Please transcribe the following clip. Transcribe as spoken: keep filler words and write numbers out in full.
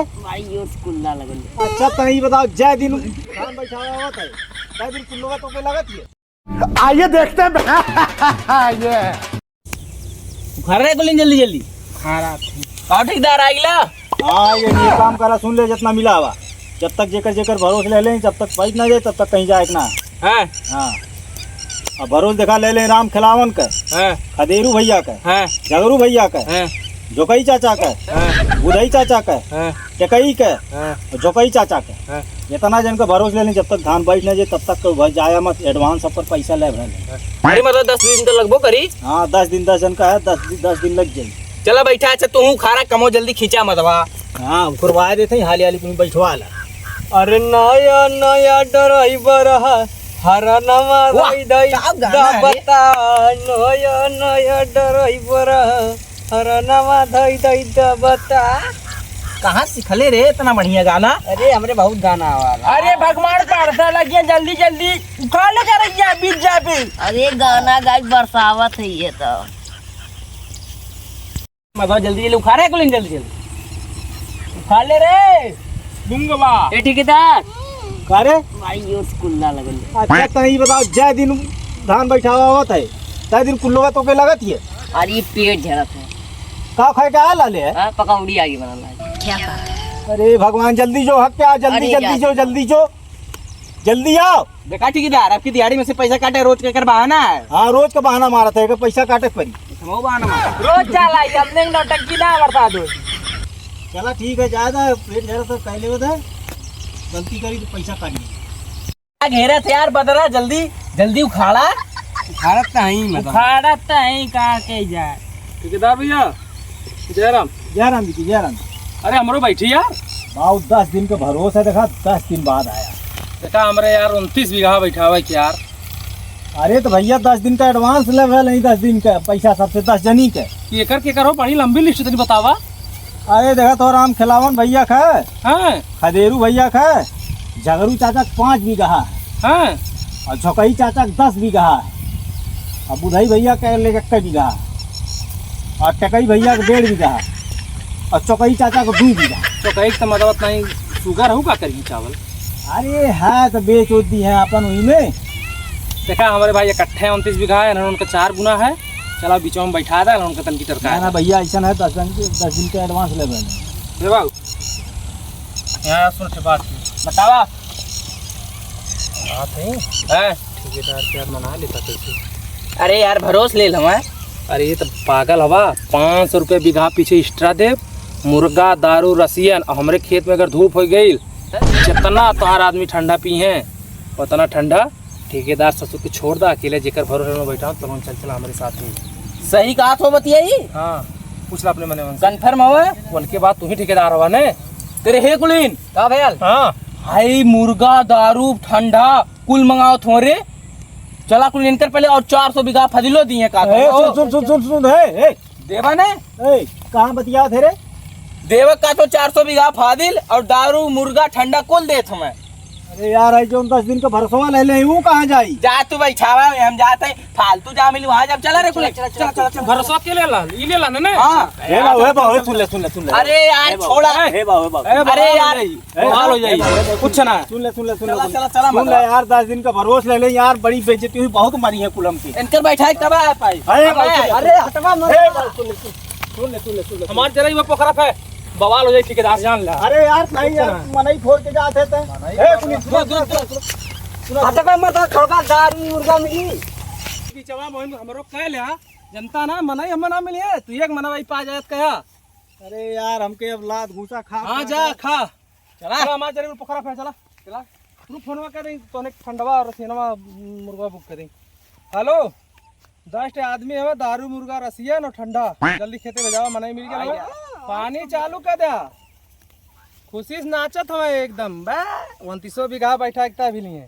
भाई, यो कुल्ला लगल। अच्छा, तनी बताओ, जय दिन धान बैठावा आवत है, जय दिन कुल्लवा तोके लगत है? आइए देखते हैं। ये घर रे कुलिन जल्दी जल्दी। हाँ, रात है। का ठेकेदार आइला? हाँ, ये नहीं काम करा, सुन ले, जितना मिला हवा, जब तक जेकर जेकर भरोस ले लें, जब तक बैठ ना जाए, तब तक कहीं जाए के ना। हाँ। हाँ। अब भरोस देखा ले लें राम खिलावन का, हाँ। खदेरू भैया का, हाँ। झगरू भैया का, हाँ। जोकई चाचा का, हाँ। बुधई चाचा का, हाँ। टेकई का, हाँ। और जोकई चाचा का। हाँ। इतना जन का भरोस ले लें, जब तक धान बैठ ना जाए, तब तक कोई भाई जाया मत, advance सब पर पैसा ले भरे। अरे मतलब दस दिन तो लगबो करी। हाँ, दस दिन, दस जन का है, दस दि-, दस दिन लग जाई। चला बैठा, अच्छा तू उखाड़ा कमो, जल्दी खींचा मत बा। हाँ, उखरवा देते हैं, हाली हाली तुम बैठवा ला। अरे नया नया ड्राइवर है, हरनवा वाह, दई दई क्या गाना है रे? दबता, नया नया ड्राइवर है, हरनवा धई धई दबता। कहाँ सिखले रे इतना बढ़िया गाना? अरे हमरे बहुत गाना आवा ला। अरे भगवान पारसा लगिया, जल्दी जल्दी उखा ले जा रही है, बीत जा पे। अरे गाना गाई बरसावत है ये तो। मगर जल्दी जल्दी उखा रे, कुलिन जल्दी जल्दी उखा ले रे। गुंगवा। ए ठेकेदार। का रे? भाई यो कुल्ला लगल। अच्छा, तनी बताओ, जय दिन धान बैठावा आवत है, तय दिन कुल्लवा तोके लगत है? अरे पेट झरत है। का खाए के आला ले? हाँ, पकौड़ी आगे बनल है। क्या बात है? अरे भगवान, जल्दी जो, हक पे आ, जल्दी, अरे जल्दी यार। जो, जल्दी जो, जल्दी आओ। देखा ठेकेदार, आपकी दिहाड़ी में से पैसा काटे, रोज का एकर बहाना है। हाँ, रोज का बहाना मारत है, एकर पैसा काटे के पड़ी। अच्छा, वो बहाना मारा। रोज जाला, ये अपने नौटंकी ना बरसात हो। चला ठीक है, जा दा, पेट झरत है, पहले वो दे, गलती करी तो पैसा काट ली। घेरे थे यार बदरा, जल्दी, जल्दी उखाड़ा। उखाड़त तो हई, मतलब। उखाड़त तो हई, कहाँ के जाए? ठेकेदार भैया, जय राम। जय राम जी की, जय राम। अरे, हमरो बैठी यार। बाबू, दस दिन का भरोसा है, देखा, दस दिन बाद आया। देखा, हमरे यार उनतीस बीघा बैठावे के यार। अरे, तो भैया, दस दिन का advance लेवे नहीं, दस दिन का पैसा सबसे, दस जनी के। केकर केकर हो, बड़ी लंबी list तनी बतावा। अरे देखा तो राम खिलावन भैया का, हाँ। खदेरू भैया का, झगरू चाचा का पाँच बीघा है। हाँ। और झोकई चाचा का दस बीघा है। और बुधई भैया का लेके एक बीघा है। और टकई भैया का डेढ़ बीघा है। और चौकई चाचा का दू बीघा। चौकई तो मतलब नहीं, sugar हो का करी चावल? अरे है तो बेच उच दी है अपन वही में। देखा हमारे भाई इकट्ठे उनतीस बीघा है, इन्होंने उनका चार गुना है। चला बीचवा में बैठा दे, उनका तनकी टरका ना, ना दे। भैया, ऐसा ना है, दस दिन के, दस दिन के advance ले लेना। ले बाबू। यहाँ सुन के बात की। बतावा। बात है। हैं? ठेकेदार के यार मना लेता कैसे? अरे यार, भरोस ले लवा। अरे ये तो पागल हवा, पाँच सौ रुपये बीघा पीछे extra दे, मुर्गा, दारू, रसियन, और हमरे खेत में अगर धूप हो गई, जितना तोहार आदमी ठंडा पी हैं, उतना ठंडा। ठेकेदार ससुर के छोड़ दा अकेले, जेकर भरोसे में बैठा हूँ, तब हम चल चला हमरे साथ ही। सही कहा तो बतियाई। हाँ, पूछ ला अपने मने मन से। Confirm हवा? उनके बाद तू ही ठेकेदार हवा ने। तेरे हे कुलीन। का भैया? हाँ। हाई मुर्गा, दारू, ठंडा, कुल मंगाओ थोरे। चला कुल इनकर पहले और चार सौ बीघा फदिलो दिए का। ए, सुन, सुन, सुन, सुन, सुन, ए, ए। देवा ने? ए, कहाँ बतिया थे रे? देवा का तो चार सौ बीघा फादिल और दारू, मुर्गा, ठंडा कुल देत हमें। अरे यार, आई जौन दस दिन का भरसवा ले ले, ऊ कहाँ जाई? जा तू बैठावा, हम जाते हैं, फालतू जा मिली वहाँ जब चला रे कुल। चला, चला, चला, चला। भरसवा के ले ला, ई ले ला ना, ना? हाँ। हे बाबू, हे बाबू, हे सुन ले, सुन ले, सुन ले। अरे यार, हे बाबू, छोड़ा। हे बाबू, हे बाबू। अरे यार। ए, बवाल हो जाई। ए, बवाल हो जाई। कुछ ना। सुन ले, सुन ले, सुन ले, चला, सुन ले। चला, चला, सुन ले मत। यार, दस दिन का भरोस ले ले यार, बड़ी बेइज्जती हुई, बहुत मरी है कुलम की। इनकर बैठा है, तब आ पाई। अरे, अरे, बाबू, अरे, हटवा मत। ए, बाबू, सुन ले, सुन, सुन ले, सुन ले, सुन ले। हमार जरा ही वो पोखरा पे बवाल हो जाई, ठेकेदार जान ले। अरे यार, नहीं यार, अच्छा। मनई फोड़ के जात है ते। मनई ए, फोड़ सुन, के सुन, सुन, सुन, सुन। हटवा मत, खड़का दारू मुर्गा मिली। बीचवा में हमरो कह ले, हाँ? जनता ना, मनई हम ना मिली है, तू एक मनई पा जात कहा। अरे यार, हमके अब लात घूसा खा हाँ, खा जा, के खा। चला। चला, हमार जरूर पोखरा पे चला। चला। तू फोनवा कर दे, तोने ठंडवा और रसियनवा मुर्गा book कर दे। Hello, दस ठे आदमी हवे, दारू, मुर्गा, रसियन और ठंडा। जल्दी खेते में जावा, मनई मिल गया हवे। पानी चालू कर दे। खुशी से नाचत हवे एकदम। बा, उनतीसो बीघा बैठा एकता भी नहीं है।